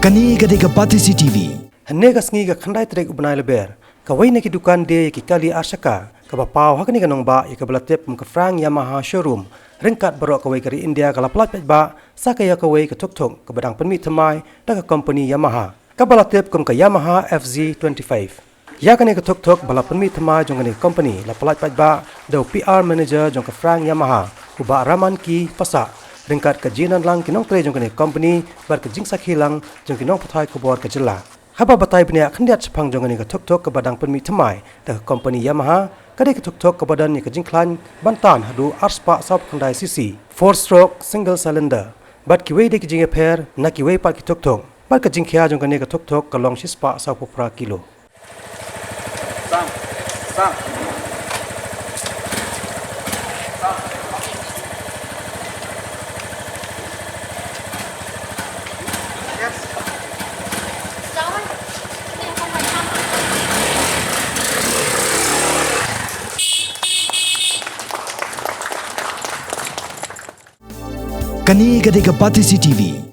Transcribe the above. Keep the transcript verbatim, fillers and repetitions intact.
Kane ka dei ka Batesi T V. Hynne ka sngi ka khyndai tarik u bnai Lber, kawei na ki dukan die ïa ki kali arshaka kaba paw ha kane ka nongbah ïa kaba la tip kum ka Frank Yamaha Showroom, ryngkat baroh kawei ka ri India ka la pyllait paidbah sa ka ïa kawei ka thuk thuk kaba dang pynmih thymmai da ka kompani Yamaha, kaba la tip kum ka Yamaha F Z twenty-five. Ïa kane ka thuk thuk ba la pynmih thymmai jong kane ka kompani la pyllait paidbah da u P R manager jong ka Frank Yamaha, u Bah Raman K Passah, ryngkat ka jingdon lang ki nongtrei jong kane ka kompani bad ka jingsakhi lang jong ki nongpathai khubor ka jylla. Haba batai bniah khyndiat shaphang jong kane ka thuk thuk kaba dang pynmih thymmai da ka kompani Yamaha, ka dei ka thuk thuk kaba don ïa ka jingkhlaiñ ban tan haduh arspah sawphew khyndai C C, four stroke, single cylinder, bad kiwei de ki jingïapher na kiwei pat ki thuk thuk, bad ka jingkhia jong kane ka thuk thuk ka long shispah sawphew phra kilo. Kane ka dei ka Batesi T V.